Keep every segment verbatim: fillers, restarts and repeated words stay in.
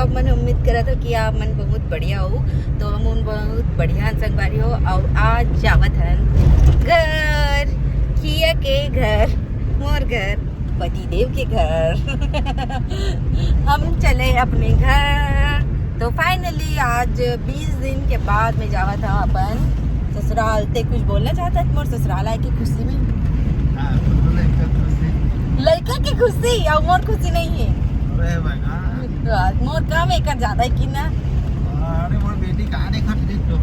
मन उम्मीद करत हो कि आप मन बहुत बढ़िया हो, तो हम उन बहुत बढ़िया हन संगवारी हो। और आज जावत हन घर, किया के घर, मोर घर, पति देव के घर। हम चले अपने घर। तो फाइनली आज बीस दिन के बाद में जावत हन अपन ससुराल। ते कुछ बोलना चाहत हस मोर ससुराल आए के खुशी में? हाँ, बोलो, लड़का खुशी। लड़का के खुशी और मोर खुशी नहीं है। अरे भगवान। मोर काम एकर ज्यादा है कि ना? अरे मोर बेटी कहाँ देखत देख तो।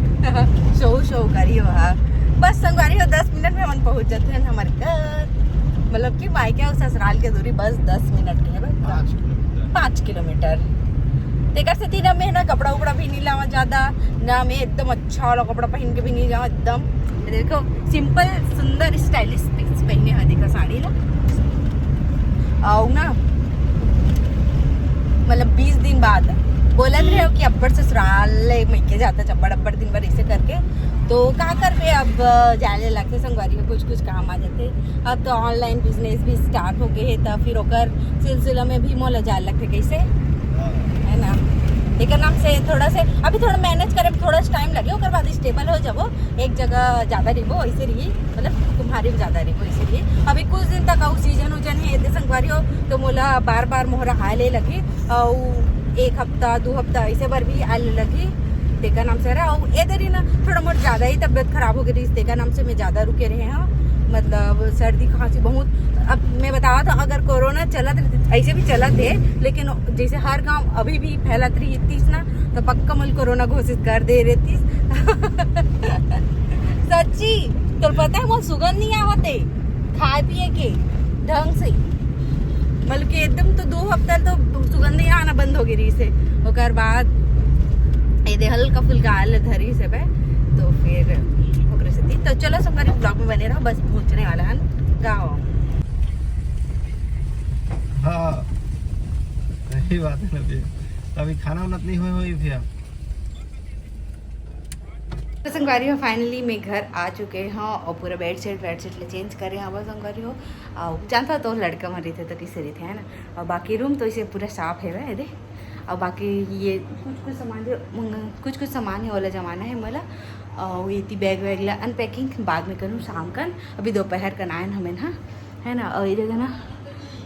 शो शो करी हो, हाँ। बस संगवारी हो, दस मिनट में हमन पहुंच जाते हैं हमारे घर। मतलब कि मायके और ससुराल के दूरी बस दस मिनट के है, बस। पाँच किलोमीटर। पाँच किलोमीटर। तेकर से तीन में ना कपड़ा उपड़ा भी नहीं लावा ज्यादा, ना मैं एकदम अच्छा वाला कपड़ा पहन के भी नहीं जावा एकदम। देखो, सिंपल, सुंदर, स्टाइलिश पीस पहने हैं, देखो साड़ी ना। और ना, मतलब बीस दिन बाद बोलत रहे हो कि अब्बड़ ससुराल ले मइके जाता, चब्बड़ अब्बड़ दिन भर ऐसे करके, तो का करबे, अब जाने लगते संगवारी में, कुछ कुछ काम आ जाते। अब तो ऑनलाइन बिजनेस भी स्टार्ट हो गए है, तो फिर ओकर सिलसिला में भी मोला जाए लगते कैसे, है ना। एकर नाम से थोड़ा से अभी थोड़ा मैनेज करे में थोड़ा टाइम लगे, ओकर बाद स्टेबल हो जाबो, एक जगह ज्यादा रहिबो, ऐसे रही, मतलब तुम्हारी भी ज्यादा रहिबो, ऐसे रही। अभी कुछ दिन तक अउ सीजन उजन है, एदे संगवारी हो, तो मोला बार बार मोहरा हाय ले लगी, और एक हफ्ता, दो हफ्ता ऐसे बार भी आए ले लगी। तेकर नाम से रहा, और एदे रही ना, थोड़ा मोर ज्यादा ही तबियत खराब हो गई रही, तेकर नाम से मैं ज्यादा रुके रहे हैं। मतलब सर्दी खांसी बहुत, अब मैं बतावा तो अगर कोरोना चलत रही, ऐसे भी चलत है, लेकिन जैसे हर गांव अभी भी फैलत रही थी ना, तो पक्का मोला कोरोना घोषित कर दे रही थी। सच्ची, तो पता है मोला सुगंध नहीं आवत है खाए पिए के ढंग से, मतलब कि एकदम तो दो हफ्ता तो सुगंध ही आना बंद हो गई रही से। ओकर बाद एदे हल्का फुल्का आल धरी से बे, तो फिर ओकरे से थी। तो चलो संगवारी, ब्लॉग में बने रहो, बस पहुंचने वाला है गाँव। हाँ, सही बात है ना भैया। अभी खाना उना नहीं हुए हुई भैया। तो संगवारी हो, फाइनली मैं घर आ चुके हूँ और पूरा बेडशीट वेडशीट ले चेंज करे हूँ संगवारी हो। और जानता तो लड़का मन रहिथे तो कैसे रहिथे, है ना। और बाकी रूम तो इसे पूरा साफ है वह, दे। और बाकी ये कुछ कुछ सामान जो मंग-, कुछ कुछ सामान है, ओला जमाना है मोला। और ये ती बैग वैग ला अनपैकिंग बाद में करूँ, शाम कन, अभी दोपहर कन आयन हमें ना, है ना। और ये जगह ना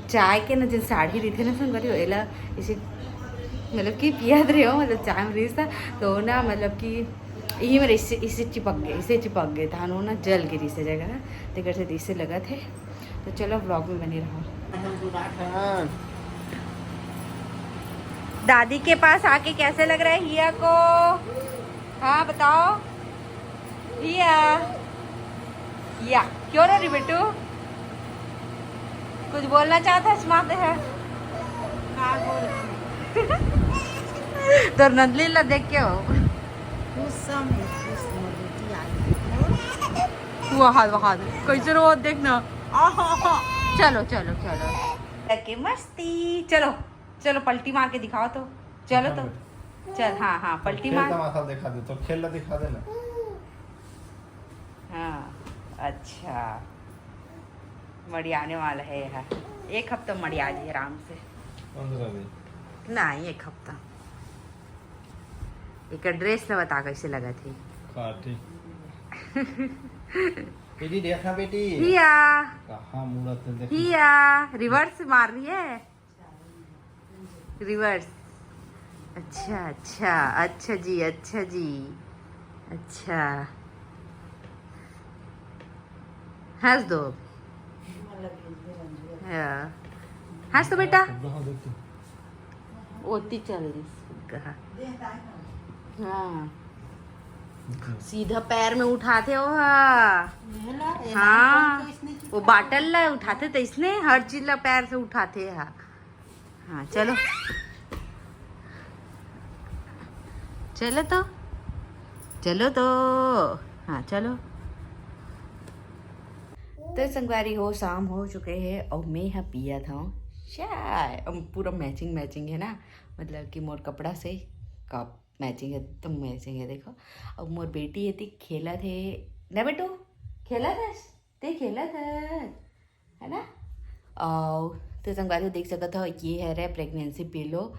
चाय के ना, जिन साड़ी रहिथे ना संगवारी हो, एला इसे मतलब कि पियत रहे हो, मतलब चाय में रहिस था, तो ना मतलब कि ये मेरे इसे, इसे चिपक गए, इसे चिपक गए था ना, जल गिरी से जगह ना, तेकर से इसे लगत है। तो चलो ब्लॉग में बने रहो। दादी के पास आके कैसे लग रहा है हिया को? हाँ बताओ हिया। या क्यों रो रही बेटू? कुछ बोलना चाहता है, सुनाते हैं। का बोल? तोर नंदली ला देख के हो। खुश समय, खुश मधुटी आई। वहाँ, वहाँ। कैसे रो, देख ना। आहा। चलो, चलो, चलो। लगे मस्ती। चलो, चलो, पलटी मार के दिखाओ तो। चलो तो। चल, हाँ, हाँ, पलटी खेल मार। तमाशा दिखा दे, तो खेल ला दिखा दे ना। हाँ, अच्छा। मड़ियाने वाला है यार। एक हफ्ता मड़िया जी आराम से। पंद्रह दिन। नहीं, एक हफ्ता। एक ड्रेस ला बता कैसे लगत है। काटी। बेटी देखना बेटी। हिया। कहाँ मुड़ा तो देख। हिया, रिवर्स मार रही है। रिवर्स। अच्छा, अच्छा, अच्छा जी, अच्छा जी, अच्छा। हंस दो। हाँ। हंस दो बेटा। ओती चल रही। हाँ। सीधा पैर में उठाते हो, हाँ। हाँ। वो बाटल ला उठाते तो इसने हर चीज ला पैर से उठाते हैं। हाँ, चलो। चलो तो। चलो तो। हाँ, चलो। तो संगवारी हो, शाम हो चुके है और मैं यहाँ पिया था चाय। अब पूरा मैचिंग मैचिंग है ना, मतलब कि मोर कपड़ा से कप मैचिंग है, एकदम मैचिंग है। देखो, अब मोर बेटी एती खेलत है ना बेटू, खेलत है, ते खेलत है, है ना। और तो संगवारी हो देख सकत हो, ये है रे प्रेगनेंसी पिलो,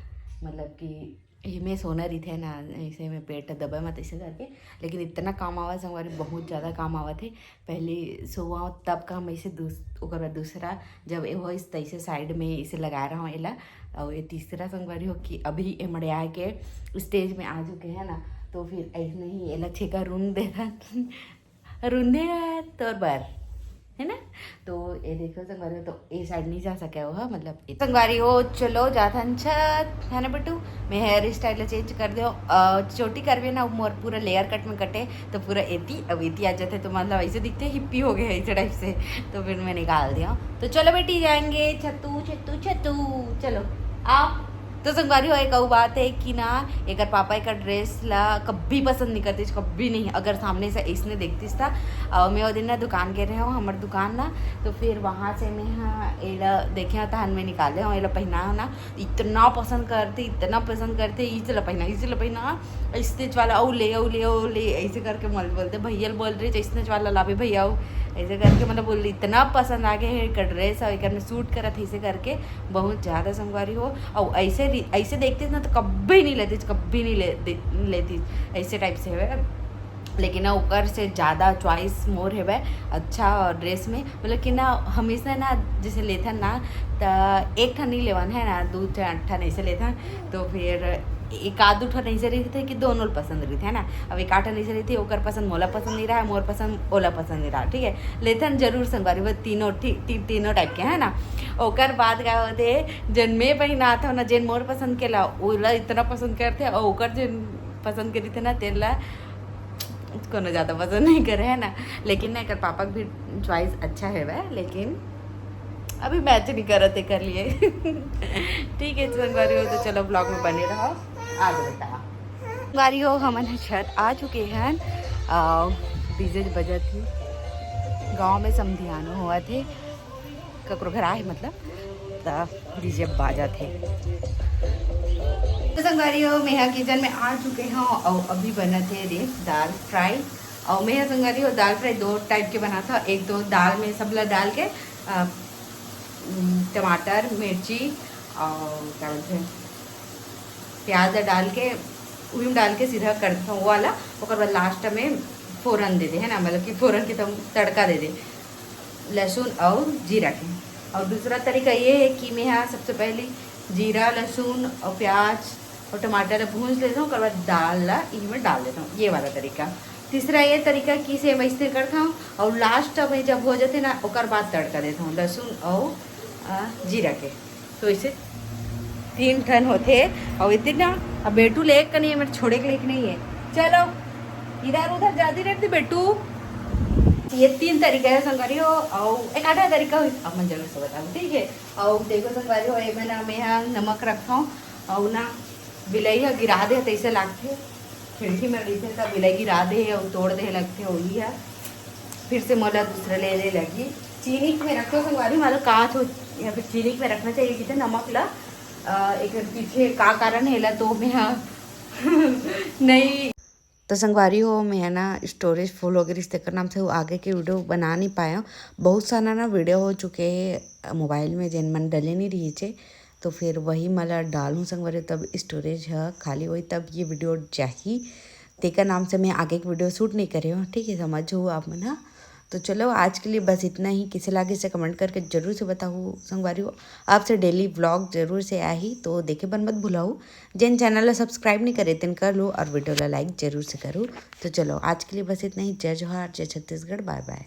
मतलब कि एमे सोना रहिथे ना, ऐसे में पेट दबे मत ऐसे करके। लेकिन इतना काम आवत संगवारी, बहुत ज़्यादा काम आवत हे। पहले सोवा तब काम ऐसे दूस-, ओकर बाद दूसरा, जब ए होइस तैसे साइड में इसे लगा रहा हूँ एला। और ये तीसरा संगवारी हो कि अभी एमड़े आए के स्टेज में आ चुके हैं ना, तो फिर ऐसे ही एला छेका रुन देथन। रुंधे तोर बर, है ना? तो ये देखो संगवारी हो, तो ए साइड नहीं जा सके हो, मतलब ए-, संगवारी हो, चलो जाथन छत, है ना बेटू? मैं हेयर स्टाइल चेंज कर दियो, अ, चोटी करबे ना, मोर पूरा लेयर कट में कटे, तो पूरा एती, अब एती आ जाते, तो मतलब ऐसे दिखते हिप्पी हो गए ऐसे टाइप से, तो फिर मैं निकाल दिया। तो चलो बेटी, जाएंगे छतू, छतू, छतू, चलो आओ। तो संगवारी हो, एक अउ बात है कि ना, एकर पापा एकर ड्रेस ला कभी पसंद नहीं करते, कभी नहीं। अगर सामने से इसने देखतीस था, और मैं वो दिन ना दुकान के रहे हूँ, हमार दुकान ना, तो फिर वहाँ से मैं, हाँ, एला देखे हूँ, तहन मैं निकाले हूँ, एला पहना हूँ ना, इतना पसंद करते, इतना पसंद करते, "इसे ला पहना, इसे ला पहना, इसने वाला, ओ ले, ओ ले, ओ ले", ऐसे करके मल बोलते, "भैया बोल रहे, इसने वाला लावे भैया, ओ", ऐसे करके, मतलब, बोल, इतना पसंद आ गया है एकर ड्रेस, और एकर में सूट करत है, ऐसे करके बहुत ज़्यादा संगवारी हो। और ऐसे रि-, ऐसे देखते ना तो कभी नहीं लेती, कभी नहीं ले, दे, लेती, ऐसे टाइप से है। लेकिन ना ओकर से ज़्यादा चॉइस मोर हेवै अच्छा ड्रेस में, मतलब कि ना हमेशा ना जैसे लेथन ना, त एक ठन नहीं लेवन है ना, दो ठन, अठ ठन ऐसे लेथन। तो फिर एक आध दो ठन ऐसे रहिथे कि दोनों ल पसंद रहिथे, है ना। अब एक आध ठन ऐसे रहिथे, ओकर पसंद मोला पसंद नहीं रहा, मोर पसंद ओला पसंद नहीं रहा, ठीक है। लेथन जरूर संगवारी, वो तीनों, ठीक, ती-, तीनों टाइप के, है ना। ओकर बाद का होथे, जेन मैं पहनात हूँ ना, जेन मोर पसंद के ला, ओला इतना पसंद करथे, और ओकर जेन पसंद के रहिथे ना, तेला कोनो ज़्यादा पसंद नहीं करे, है ना। लेकिन ना, एकर पापा के भी चॉइस अच्छा हेवै, लेकिन अभी मैच नहीं करत एकर लिए। ठीक है संगवारी हो, तो चलो, ब्लॉग में बने रहो, आगे बताओ। संगवारी हो, हमन ह छत आ चुके हैं। डीजे बजत ही, गाँव में समधियानो होवत हे, ककरो घर आहे मतलब, त डीजे बाजत हे। तो संगवारी हो, मैं ह किचन में आ चुके हूँ और अभी बनत हे रे दाल फ्राई। और मैं ह संगवारी हो, दाल फ्राई दो टाइप के बनात हूँ। एक तो दाल में सबला डाल के, अ, उम, टमाटर, मिर्ची और क्या बोलते हैं, प्याज डाल के, उही में डाल के सीधा कर देथों वो वाला। ओकर बाद लास्ट में फोरन दे दे, है ना, मतलब कि फोरन के तो तड़का दे दे लहसुन और जीरा के। और दूसरा तरीका ये है कि मैं यहाँ सबसे पहले जीरा, लहसुन और प्याज और टमाटर ला भूंज लेथों, ओकर बाद दाल ला इही में डाल देथों, ये वाला तरीका। तीसरा ये तरीका कि सेम ऐसे करथों और लास्ट में जब हो जाथे ना, ओकर बाद तड़का देथों लहसुन और, आ, जीरा के। तो इसे तीन ठन होथे। और इतने ना, अब बेटू ले एक कनी, मेरे छोड़े के लेके नहीं है। चलो, इधर उधर जाती रहती बेटू। ये तीन तरीका है संगवारी हो, और एक आधा तरीका हो, अब मैं जरूर से बताऊँ, ठीक है। और देखो संगवारी हो, ये में ना मैं यहाँ नमक रखा हूँ, और ना बिलाई ह गिरा दे तैसे लागथे, खिड़की में रहिथे त बिलाई गिरा दे और तोड़ दे लगथे, वही है। फिर से मोला दूसरा ले ले लगी। चीनी में रखो संगवारी, मतलब कांच हो या फिर चीनी में रखना चाहिए, कितने नमक ला, अ, एक पीछे का कारण है ला, तो मैं हाँ नहीं। तो संगवारी हो, मैं है ना, स्टोरेज फुल हो गई रिहिस, तेकर नाम से वो आगे के वीडियो बना नहीं पाया। बहुत सारा ना वीडियो हो चुके हैं मोबाइल में, जेन मन डले नहीं रहिसे, तो फिर वही मला डालूँ संगवारी, तब स्टोरेज ह खाली होई, तब ये वीडियो जाही। तेकर नाम से मैं आगे के वीडियो शूट नहीं करे हूँ, ठीक है, समझ हो आप मन ह। तो चलो, आज के लिए बस इतना ही। किसे लागे से कमेंट करके जरूर से बताओ संगवारी हो। आपसे डेली व्लॉग जरूर से आही, तो देखे बर मत भुलाओ। जेन चैनल ला सब्सक्राइब नहीं करे, तेन कर लो और वीडियो ला लाइक जरूर से करो। तो चलो, आज के लिए बस इतना ही। जय जोहार, जय छत्तीसगढ़, बाय बाय।